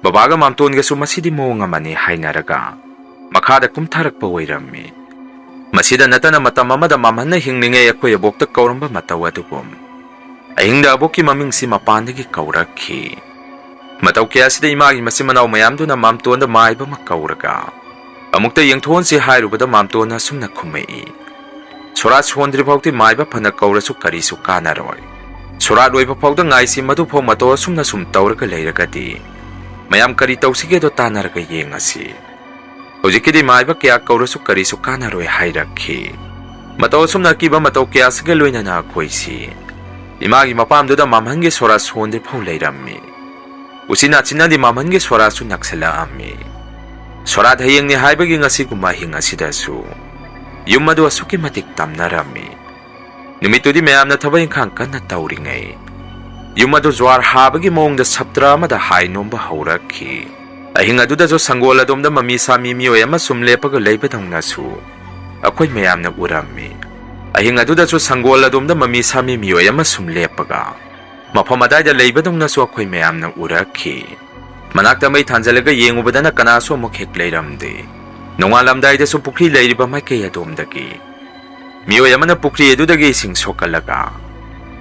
ꯕꯕꯥꯒ ꯃꯥꯝꯇꯣꯟꯒꯁꯨ "ꯃꯁꯤꯗꯤ ꯃꯑꯣꯡ ꯑꯃꯅꯤ" ꯍꯥꯏꯅꯔꯒ ꯃꯈꯥꯗ ꯀꯨꯝꯊꯔꯛꯄ ꯑꯣꯏꯔꯝꯃꯤ꯫ ꯃꯁꯤꯗ ꯅꯠꯇꯅ ꯃꯇꯝ ꯑꯃꯗ ꯃꯝꯍꯟꯅ ꯍꯤꯡꯂꯤꯉꯩ ꯑꯩꯈꯣꯏ ꯑꯕꯣꯛꯇ ꯀꯧꯔꯝꯕ ꯃꯇꯧ ꯑꯗꯨꯒꯨꯝ ꯑꯍꯤꯡꯗ ꯑꯕꯣꯛꯀꯤ ꯃꯃꯤꯡꯁꯤ ꯃꯄꯥꯟꯗꯒꯤ ꯀꯧꯔꯛꯈꯤ꯫ ꯃꯇꯧ ꯀꯌꯥꯁꯤꯗ ꯏꯃꯥꯒꯤ ꯃꯆꯤꯟ ꯃꯅꯥꯎ ꯃꯌꯥꯝꯗꯨꯅ ꯃꯥꯝꯇꯣꯟꯗ ꯃꯥꯏꯕ ꯑꯃ ꯀꯧꯔꯒ ꯑꯃꯨꯛꯇ ꯌꯦꯡꯊꯣꯛꯍꯟꯁꯤ ꯍꯥꯏꯔꯨꯕꯗ ꯃꯥꯝꯇꯣꯟꯅ ꯑꯁꯨꯝꯅ ꯈꯨꯝꯃꯛꯏ, "ꯁꯣꯔꯥꯠ ꯁꯣꯟꯗ꯭ꯔꯤ ꯐꯥꯎꯗꯤ ꯃꯥꯏꯕ ꯐꯅ ꯀꯧꯔꯁꯨ ꯀꯔꯤꯁꯨ ꯀꯥꯟꯅꯔꯣꯏ꯫ ꯁꯣꯔꯥꯠ ꯂꯣꯏꯕ ꯐꯥꯎꯗ ꯉꯥꯏꯁꯤ, ꯃꯗꯨꯐꯥꯎ ꯃꯇꯧ ꯑꯁꯨꯝꯅ ꯁꯨꯝ ꯇꯧꯔꯒ ꯂꯩꯔꯒꯗꯤ ꯃꯌꯥꯝ ꯀꯔꯤ ꯇꯧꯁꯤꯒꯦꯗꯣ ꯇꯥꯟꯅꯔꯒ ꯌꯦꯡꯉꯁꯤ꯫ ꯍꯧꯖꯤꯛꯀꯤꯗꯤ ꯃꯥꯏꯕ ꯀꯌꯥ ꯀꯧꯔꯁꯨ ꯀꯔꯤꯁꯨ ꯀꯥꯟꯅꯔꯣꯏ" ꯍꯥꯏꯔꯛꯈꯤ꯫ ꯃꯇꯧ ꯑꯁꯨꯝꯅ ꯑꯀꯤꯕ ꯃꯇꯧ ꯀꯌꯥꯁꯤꯒ ꯂꯣꯏꯅꯅ ꯑꯩꯈꯣꯏꯁꯤ ꯏꯃꯥꯒꯤ ꯃꯄꯥꯝꯗꯨꯗ ꯃꯝꯍꯟꯒꯤ ꯁꯣꯔꯥꯠ ꯁꯣꯟꯗ꯭ꯔꯤ ꯐꯥꯎ ꯂꯩꯔꯝꯃꯤ꯫ ꯎꯆꯤꯟ ꯅꯥꯆꯤꯟꯅꯗꯤ ꯃꯝꯍꯟꯒꯤ ꯁꯣꯔꯥꯠꯁꯨ ꯅꯛꯁꯤꯜꯂꯛꯑꯝꯃꯤ꯫ ꯁꯣꯔꯥꯠ ꯍꯌꯦꯡꯅꯤ ꯍꯥꯏꯕꯒꯤ ꯉꯁꯤꯒꯨꯝꯕ ꯑꯍꯤꯡ ꯑꯁꯤꯗꯁꯨ ꯌꯨꯝ ꯑꯗꯨ ꯑꯁꯨꯛꯀꯤ ꯃꯇꯤꯛ ꯇꯝꯅꯔꯝꯃꯤ꯫ ꯅꯨꯃꯤꯠꯇꯨꯗꯤ ꯃꯌꯥꯝꯅ ꯊꯕꯛ ꯏꯪꯈꯥꯡ ꯀꯟꯅ ꯇꯧꯔꯤꯉꯩ, ꯌꯨꯝ ꯑꯗꯨ ꯖ꯭ꯋꯥꯔ ꯍꯥꯕꯒꯤ ꯃꯑꯣꯡꯗ ꯁꯞꯇ꯭ꯔ ꯑꯃꯗ ꯍꯥꯏ ꯅꯣꯝꯕ ꯍꯧꯔꯛꯈꯤ꯫ ꯑꯍꯤꯡ ꯑꯗꯨꯗꯁꯨ ꯁꯪꯒꯣꯜ ꯑꯗꯣꯝꯗ ꯃꯃꯤ ꯁꯥꯃꯤ ꯃꯤꯑꯣꯏ ꯑꯃ ꯁꯨꯝ ꯂꯦꯞꯄꯒ ꯂꯩꯕꯗꯧꯅꯁꯨ ꯑꯩꯈꯣꯏ ꯃꯌꯥꯝꯅ ꯎꯔꯝꯃꯤ꯫ ꯑꯍꯤꯡ ꯑꯗꯨꯗꯁꯨ ꯁꯪꯒꯣꯜ ꯑꯗꯣꯝꯗ ꯃꯃꯤ ꯁꯥꯃꯤ ꯃꯤꯑꯣꯏ ꯑꯃ ꯁꯨꯝ ꯂꯦꯞꯄꯒ ꯃꯐꯝ ꯑꯗꯥꯏꯗ ꯂꯩꯕꯗꯧꯅꯁꯨ ꯑꯩꯈꯣꯏ ꯃꯌꯥꯝꯅ ꯎꯔꯛꯈꯤ꯫ ꯃꯅꯥꯛꯇ ꯃꯩ ꯊꯥꯟꯖꯜꯂꯒ ꯌꯦꯡꯉꯨꯕꯗꯅ ꯀꯅꯥꯁꯨ ꯑꯃꯨꯛ ꯍꯦꯛ ꯂꯩꯔꯝꯗꯦ꯫ ꯅꯣꯡꯉꯥꯜꯂꯝꯗꯥꯏꯗꯁꯨ ꯄꯨꯈ꯭ꯔꯤ ꯂꯩꯔꯤꯕ ꯃꯥꯏꯀꯩ ꯑꯗꯣꯝꯗꯒꯤ ꯃꯤꯑꯣꯏ ꯑꯃꯅ ꯄꯨꯈ꯭ꯔꯤ ꯑꯗꯨꯗꯒꯤ ꯏꯁꯤꯡ ꯁꯣꯛꯀꯠꯂꯒ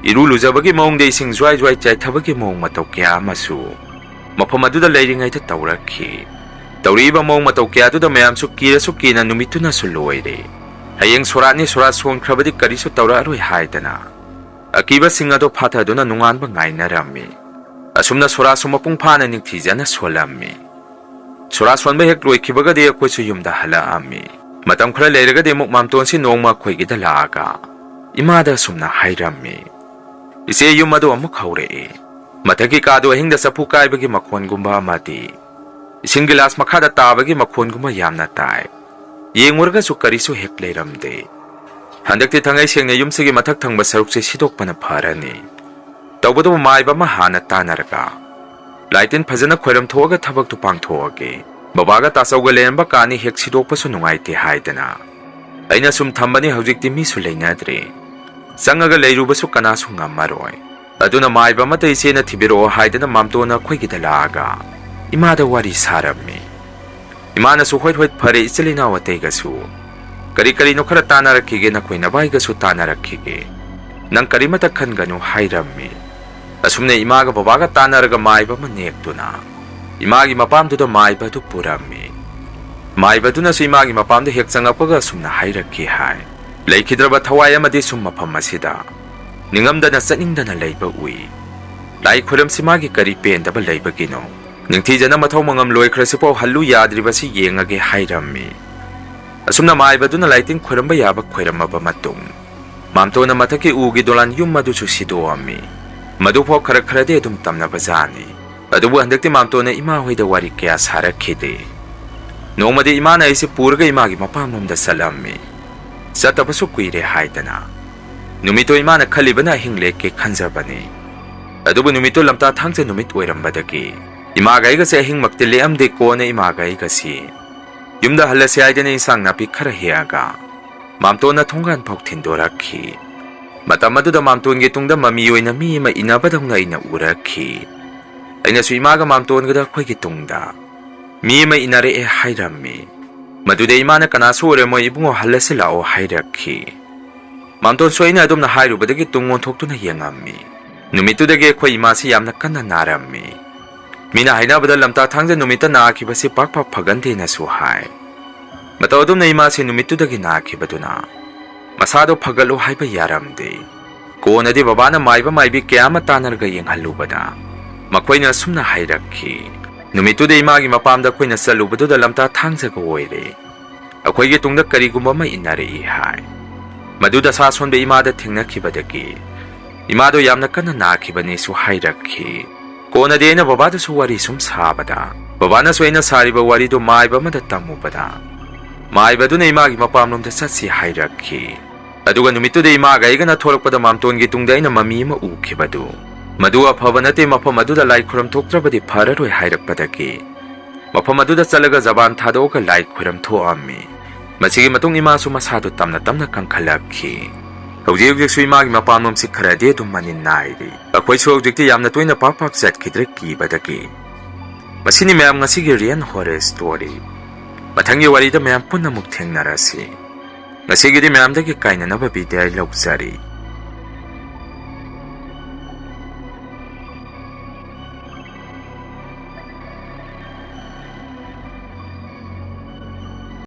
ꯏꯔꯨ ꯂꯨꯖꯕꯒꯤ ꯃꯑꯣꯡꯗ ꯏꯁꯤꯡ ꯖ꯭ꯋꯥꯏ ꯖ꯭ꯋꯥꯏ ꯆꯥꯏꯊꯕꯒꯤ ꯃꯑꯣꯡ ꯃꯇꯧ ꯀꯌꯥ ꯑꯃꯁꯨ ꯃꯐꯝ ꯑꯗꯨꯗ ꯂꯩꯔꯤꯉꯩꯗ ꯇꯧꯔꯛꯈꯤ꯫ ꯇꯧꯔꯛꯏꯕ ꯃꯑꯣꯡ ꯃꯇꯧ ꯀꯌꯥꯗꯨꯗ ꯃꯌꯥꯝꯁꯨ ꯀꯤꯔꯁꯨ ꯀꯤꯅ ꯅꯨꯃꯤꯠꯇꯨꯅꯁꯨ ꯂꯣꯏꯔꯦ꯫ ꯍꯌꯦꯡ ꯁꯣꯔꯥꯠꯅꯤ, ꯁꯣꯔꯥꯠ ꯁꯣꯟꯈ꯭ꯔꯕꯗꯤ ꯀꯔꯤꯁꯨ ꯇꯧꯔꯛꯑꯔꯣꯏ ꯍꯥꯏꯗꯅ ꯑꯀꯤꯕꯁꯤꯡ ꯑꯗꯨ ꯐꯥꯊꯗꯨꯅ ꯅꯣꯡꯉꯥꯟꯕ ꯉꯥꯏꯅꯔꯝꯃꯤ꯫ ꯑꯁꯨꯝꯅ ꯁꯣꯔꯥꯠꯁꯨ ꯃꯄꯨꯡ ꯐꯥꯅ ꯅꯤꯡꯊꯤꯖꯅ ꯁꯣꯜꯂꯝꯃꯤ꯫ ꯁꯣꯔꯥꯠ ꯁꯣꯟꯕ ꯍꯦꯛ ꯂꯣꯏꯈꯤꯕꯒꯗꯤ ꯑꯩꯈꯣꯏꯁꯨ ꯌꯨꯝꯗ ꯍꯜꯂꯛꯑꯝꯃꯤ꯫ ꯃꯇꯝ ꯈꯔ ꯂꯩꯔꯒꯗꯤ ꯑꯃꯨꯛ ꯃꯥꯝꯇꯣꯟꯁꯤ ꯅꯣꯡꯃ ꯑꯩꯈꯣꯏꯒꯤꯗ ꯂꯥꯛꯑꯒ ꯏꯃꯥꯗ ꯑꯁꯨꯝꯅ ꯍꯥꯏꯔꯝꯃꯤ, "ꯏꯆꯦ, ꯌꯨꯝ ꯑꯗꯨ ꯑꯃꯨꯛ ꯍꯧꯔꯛꯑꯦ꯫ ꯃꯊꯛꯀꯤ ꯀꯥꯗꯨ ꯑꯍꯤꯡꯗ ꯆꯐꯨ ꯀꯥꯏꯕꯒꯤ ꯃꯈꯣꯟꯒꯨꯝꯕ ꯑꯃꯗꯤ ꯏꯁꯤꯡ ꯒꯤꯂꯥꯁ ꯃꯈꯥꯗ ꯇꯥꯕꯒꯤ ꯃꯈꯣꯟꯒꯨꯝꯕ ꯌꯥꯝꯅ ꯇꯥꯏ꯫ ꯌꯦꯡꯉꯨꯔꯒꯁꯨ ꯀꯔꯤꯁꯨ ꯍꯦꯛ ꯂꯩꯔꯝꯗꯦ꯫ ꯍꯟꯗꯛꯇꯤ ꯊꯥꯡꯉꯩ ꯁꯦꯡꯅ ꯌꯨꯝꯁꯤꯒꯤ ꯃꯊꯛ ꯊꯪꯕ ꯁꯔꯨꯛꯁꯦ ꯁꯤꯗꯣꯛꯄꯅ ꯐꯔꯅꯤ꯫ ꯇꯧꯕꯇꯕꯨ ꯃꯥꯏꯕ ꯑꯃ ꯍꯥꯟꯅ ꯇꯥꯟꯅꯔꯒ ꯂꯥꯏ ꯇꯤꯟ ꯐꯖꯅ ꯈꯣꯏꯔꯝ ꯊꯣꯛꯑꯒ ꯊꯕꯛꯇꯨ ꯄꯥꯡꯊꯣꯛꯑꯒꯦ꯫ ꯕꯕꯥꯒ ꯇꯥꯆꯧꯒ ꯂꯩꯔꯝꯕ ꯀꯥꯅꯤ ꯍꯦꯛ ꯁꯤꯗꯣꯛꯄꯁꯨ ꯅꯨꯡꯉꯥꯏꯇꯦ" ꯍꯥꯏꯗꯅ ꯑꯩꯅ ꯁꯨꯝ ꯊꯝꯕꯅꯤ꯫ ꯍꯧꯖꯤꯛꯇꯤ ꯃꯤꯁꯨ ꯂꯩꯅꯗ꯭ꯔꯦ꯫ ꯆꯪꯉꯒ ꯂꯩꯔꯨꯕꯁꯨ ꯀꯅꯥꯁꯨ ꯉꯝꯃꯔꯣꯏ꯫ ꯑꯗꯨꯅ ꯃꯥꯏꯕ ꯑꯃꯇ ꯏꯆꯦꯅ ꯊꯤꯕꯤꯔꯛꯑꯣ ꯍꯥꯏꯗꯅ ꯃꯥꯝꯇꯣꯟꯅ ꯑꯩꯈꯣꯏꯒꯤꯗ ꯂꯥꯛꯑꯒ ꯏꯃꯥꯗ ꯋꯥꯔꯤ ꯁꯥꯔꯝꯃꯤ꯫ ꯏꯃꯥꯅꯁꯨ, "ꯍꯣꯏ, ꯍꯣꯏ, ꯐꯔꯦ, ꯏꯆꯤꯜ ꯏꯅꯥꯎ ꯑꯇꯩꯒꯁꯨ ꯀꯔꯤ ꯀꯔꯤꯅꯣ ꯈꯔ ꯇꯥꯟꯅꯔꯛꯈꯤꯒꯦ, ꯅꯈꯣꯏ ꯅꯕꯥꯏꯒꯁꯨ ꯇꯥꯟꯅꯔꯛꯈꯤꯒꯦ꯫ ꯅꯪ ꯀꯔꯤꯃꯇ ꯈꯟꯒꯅꯨ" ꯍꯥꯏꯔꯝꯃꯤ꯫ ꯑꯁꯨꯝꯅ ꯏꯃꯥꯒ ꯕꯕꯥꯒ ꯇꯥꯟꯅꯔꯒ ꯃꯥꯏꯕ ꯑꯃ ꯅꯦꯛꯇꯨꯅ ꯏꯃꯥꯒꯤ ꯃꯄꯥꯝꯗꯨꯗ ꯃꯥꯏꯕ ꯑꯗꯨ ꯄꯨꯔꯝꯃꯤ꯫ ꯃꯥꯏꯕꯗꯨꯅꯁꯨ ꯏꯃꯥꯒꯤ ꯃꯄꯥꯝꯗ ꯍꯦꯛ ꯆꯪꯉꯛꯄꯒ ꯑꯁꯨꯝꯅ ꯍꯥꯏꯔꯛꯈꯤ ꯍꯥꯏ, "ꯂꯩꯈꯤꯗ꯭ꯔꯕ ꯊꯋꯥꯏ ꯑꯃꯗꯤ ꯁꯨꯝ ꯃꯐꯝ ꯑꯁꯤꯗ ꯅꯤꯡꯉꯝꯗꯅ ꯆꯠꯅꯤꯡꯗꯅ ꯂꯩꯕ ꯎꯏ꯫ ꯂꯥꯏ ꯈꯨꯔꯝꯁꯤ, ꯃꯥꯒꯤ ꯀꯔꯤ ꯄꯦꯟꯗꯕ ꯂꯩꯕꯒꯤꯅꯣ? ꯅꯤꯡꯊꯤꯖꯅ ꯃꯊꯧ ꯃꯉꯝ ꯂꯣꯏꯈ꯭ꯔꯁꯤꯐꯥꯎ ꯍꯜꯂꯨ ꯌꯥꯗ꯭ꯔꯤꯕꯁꯤ ꯌꯦꯡꯉꯒꯦ" ꯍꯥꯏꯔꯝꯃꯤ꯫ ꯑꯁꯨꯝꯅ ꯃꯥꯏꯕꯗꯨꯅ ꯂꯥꯏꯇꯤꯟ ꯈꯣꯏꯔꯝꯕ ꯌꯥꯕ ꯈꯣꯏꯔꯝꯃꯕ ꯃꯇꯨꯡ, ꯃꯥꯝꯇꯣꯟꯅ ꯃꯊꯛꯀꯤ ꯎꯒꯤ ꯗꯣꯂꯥꯟ ꯌꯨꯝ ꯑꯗꯨꯁꯨ ꯁꯤꯗꯣꯛꯑꯝꯃꯤ꯫ ꯃꯗꯨꯐꯥꯎ ꯈꯔ ꯈꯔꯗꯤ ꯑꯗꯨꯝ ꯇꯝꯅꯕꯖꯥꯠꯅꯤ꯫ ꯑꯗꯨꯕꯨ ꯍꯟꯗꯛꯇꯤ ꯃꯥꯝꯇꯣꯟꯅ ꯏꯃꯥ ꯍꯣꯏꯗ ꯋꯥꯔꯤ ꯀꯌꯥ ꯁꯥꯔꯛꯈꯤꯗꯦ꯫ ꯅꯣꯡꯃꯗꯤ ꯏꯃꯥꯅ ꯑꯩꯁꯦ ꯄꯨꯔꯒ ꯏꯃꯥꯒꯤ ꯃꯄꯥꯝꯂꯣꯝꯗ ꯆꯠꯂꯝꯃꯤ꯫ ꯆꯠꯇꯕꯁꯨ ꯀꯨꯏꯔꯦ ꯍꯥꯏꯗꯅ꯫ ꯅꯨꯃꯤꯠꯇꯣ ꯏꯃꯥꯅ ꯈꯜꯂꯤꯕꯅ ꯑꯍꯤꯡ ꯂꯦꯛꯀꯦ ꯈꯟꯖꯕꯅꯤ꯫ ꯑꯗꯨꯕꯨ ꯅꯨꯃꯤꯠꯇꯣ ꯂꯝꯇꯥ ꯊꯥꯡꯖ ꯅꯨꯃꯤꯠ ꯑꯣꯏꯔꯝꯕꯗꯒꯤ ꯏꯃꯥꯒ ꯑꯩꯒꯁꯦ ꯑꯍꯤꯡꯃꯛꯇꯤ ꯂꯦꯛꯑꯝꯗꯦ꯫ ꯀꯣꯟꯅ ꯏꯃꯥꯒ ꯑꯩꯒꯁꯤ ꯌꯨꯝꯗ ꯍꯜꯂꯁꯦ ꯍꯥꯏꯗꯅ ꯏꯟꯁꯥꯡ ꯅꯥꯄꯤ ꯈꯔ ꯍꯦꯛꯑꯒ ꯃꯥꯝꯇꯣꯟꯅ ꯊꯣꯡꯒꯥꯟ ꯐꯥꯎ ꯊꯤꯟꯗꯣꯔꯛꯈꯤ꯫ ꯃꯇꯝ ꯑꯗꯨꯗ ꯃꯥꯝꯇꯣꯟꯒꯤ ꯇꯨꯡꯗ ꯃꯃꯤ ꯑꯣꯏꯅ ꯃꯤ ꯑꯃ ꯏꯟꯅꯕꯗꯧꯅ ꯑꯩꯅ ꯎꯔꯛꯈꯤ꯫ ꯑꯩꯅꯁꯨ ꯏꯃꯥꯒ ꯃꯥꯝꯇꯣꯟꯒꯗ ꯑꯩꯈꯣꯏꯒꯤ ꯇꯨꯡꯗ ꯃꯤ ꯑꯃ ꯏꯟꯅꯔꯛꯑꯦ ꯍꯥꯏꯔꯝꯃꯤ꯫ ꯃꯗꯨꯗ ꯏꯃꯥꯅ "ꯀꯅꯥꯁꯨ ꯑꯣꯏꯔꯝꯃꯣꯏ ꯏꯕꯨꯡꯉꯣ, ꯍꯜꯂꯁꯤ ꯂꯥꯛꯑꯣ" ꯍꯥꯏꯔꯛꯈꯤ꯫ ꯃꯥꯝꯇꯣꯟꯁꯨ ꯑꯩꯅ ꯑꯗꯨꯝꯅ ꯍꯥꯏꯔꯨꯕꯗꯒꯤ ꯇꯨꯡ ꯑꯣꯟꯊꯣꯛꯇꯨꯅ ꯌꯦꯡꯉꯝꯃꯤ꯫ ꯅꯨꯃꯤꯠꯇꯨꯗꯒꯤ ꯑꯩꯈꯣꯏ ꯏꯃꯥꯁꯤ ꯌꯥꯝꯅ ꯀꯟꯅ ꯅꯥꯔꯝꯃꯤ꯫ ꯃꯤꯅ ꯍꯥꯏꯅꯕꯗ ꯂꯝꯇꯥ ꯊꯥꯡꯖ ꯅꯨꯃꯤꯠꯇ ꯅꯥꯈꯤꯕꯁꯤ ꯄꯥꯛ ꯄꯥꯛ ꯐꯒꯟꯗꯦꯅꯁꯨ ꯍꯥꯏ꯫ ꯃꯇꯧ ꯑꯗꯨꯝꯅ ꯏꯃꯥꯁꯤ ꯅꯨꯃꯤꯠꯇꯨꯗꯒꯤ ꯅꯥꯈꯤꯕꯗꯨꯅ ꯃꯁꯥꯗꯣ ꯐꯒꯠꯂꯨ ꯍꯥꯏꯕ ꯌꯥꯔꯝꯗꯦ꯫ ꯀꯣꯟꯅꯗꯤ ꯕꯕꯥꯅ ꯃꯥꯏꯕ ꯃꯥꯏꯕꯤ ꯀꯌꯥ ꯑꯃ ꯇꯥꯟꯅꯔꯒ ꯌꯦꯡꯍꯜꯂꯨꯕꯗ ꯃꯈꯣꯏꯅ ꯑꯁꯨꯝꯅ ꯍꯥꯏꯔꯛꯈꯤ, ꯅꯨꯃꯤꯠꯇꯨꯗ ꯏꯃꯥꯒꯤ ꯃꯄꯥꯝꯗ ꯑꯩꯈꯣꯏꯅ ꯆꯠꯂꯨꯕꯗꯨꯗ ꯂꯝꯇꯥ ꯊꯥꯡꯖꯒ ꯑꯣꯏꯔꯦ꯫ ꯑꯩꯈꯣꯏꯒꯤ ꯇꯨꯡꯗ ꯀꯔꯤꯒꯨꯝꯕ ꯑꯃ ꯏꯟꯅꯔꯛꯏ ꯍꯥꯏ꯫ ꯃꯗꯨꯗ ꯁꯥ ꯁꯣꯟꯕ ꯏꯃꯥꯗ ꯊꯦꯡꯅꯈꯤꯕꯗꯒꯤ ꯏꯃꯥꯗꯣ ꯌꯥꯝꯅ ꯀꯟꯅ ꯅꯥꯈꯤꯕꯅꯦꯁꯨ ꯍꯥꯏꯔꯛꯈꯤ꯫ ꯀꯣꯟꯅꯗꯤ ꯑꯩꯅ ꯕꯕꯥꯗꯁꯨ ꯋꯥꯔꯤ ꯁꯨꯝ ꯁꯥꯕꯗ ꯕꯕꯥꯅꯁꯨ ꯑꯩꯅ ꯁꯥꯔꯤꯕ ꯋꯥꯔꯤꯗꯨ ꯃꯥꯏꯕ ꯑꯃꯗ ꯇꯝꯃꯨꯕꯗ ꯃꯥꯏꯕꯗꯨꯅ ꯏꯃꯥꯒꯤ ꯃꯄꯥꯝꯂꯣꯝꯗ ꯆꯠꯁꯤ ꯍꯥꯏꯔꯛꯈꯤ꯫ ꯑꯗꯨꯒ ꯅꯨꯃꯤꯠꯇꯨꯗ ꯏꯃꯥꯒ ꯑꯩꯒꯅ ꯊꯣꯛꯂꯛꯄꯗ ꯃꯥꯝꯇꯣꯟꯒꯤ ꯇꯨꯡꯗ ꯑꯩꯅ ꯃꯃꯤ ꯑꯃ ꯎꯈꯤꯕꯗꯨ, ꯃꯗꯨ ꯑꯐꯕ ꯅꯠꯇꯦ, ꯃꯐꯝ ꯑꯗꯨꯗ ꯂꯥꯏ ꯈꯨꯔꯝ ꯊꯣꯛꯇ꯭ꯔꯕꯗꯤ ꯐꯔꯔꯣꯏ ꯍꯥꯏꯔꯛꯄꯗꯒꯤ ꯃꯐꯝ ꯑꯗꯨꯗ ꯆꯠꯂꯒ ꯖꯕꯥꯟ ꯊꯥꯗꯣꯛꯑꯒ ꯂꯥꯏ ꯈꯨꯔꯝ ꯊꯣꯛꯑꯝꯃꯤ꯫ ꯃꯁꯤꯒꯤ ꯃꯇꯨꯡ ꯏꯃꯥꯁꯨ ꯃꯁꯥꯗꯨ ꯇꯞꯅ ꯇꯞꯅ ꯀꯟꯈꯠꯂꯛꯈꯤ꯫ ꯍꯧꯖꯤꯛ ꯍꯧꯖꯤꯛꯁꯨ ꯏꯃꯥꯒꯤ ꯃꯄꯥꯝꯂꯣꯝꯁꯤ ꯈꯔꯗꯤ ꯑꯗꯨꯝ ꯃꯅꯤꯟ ꯅꯥꯏꯔꯤ꯫ ꯑꯩꯈꯣꯏꯁꯨ ꯍꯧꯖꯤꯛꯇꯤ ꯌꯥꯝꯅ ꯇꯣꯏꯅ ꯄꯥꯛ ꯄꯥꯛ ꯆꯠꯈꯤꯗ꯭ꯔꯦ ꯀꯤꯕꯗꯒꯤ꯫ ꯃꯁꯤꯅꯤ ꯃꯌꯥꯝ ꯉꯁꯤꯒꯤ ꯔꯤꯌꯦꯜ ꯍꯣꯔꯔ ꯁ꯭ꯇꯣꯔꯤ꯫ ꯃꯊꯪꯒꯤ ꯋꯥꯔꯤꯗ ꯃꯌꯥꯝ ꯄꯨꯟꯅ ꯑꯃꯨꯛ ꯊꯦꯡꯅꯔꯁꯤ꯫ ꯉꯁꯤꯒꯤꯗꯤ ꯃꯌꯥꯝꯗꯒꯤ ꯀꯥꯏꯅꯅꯕ ꯕꯤꯗꯥꯏ ꯂꯧꯖꯔꯤ꯫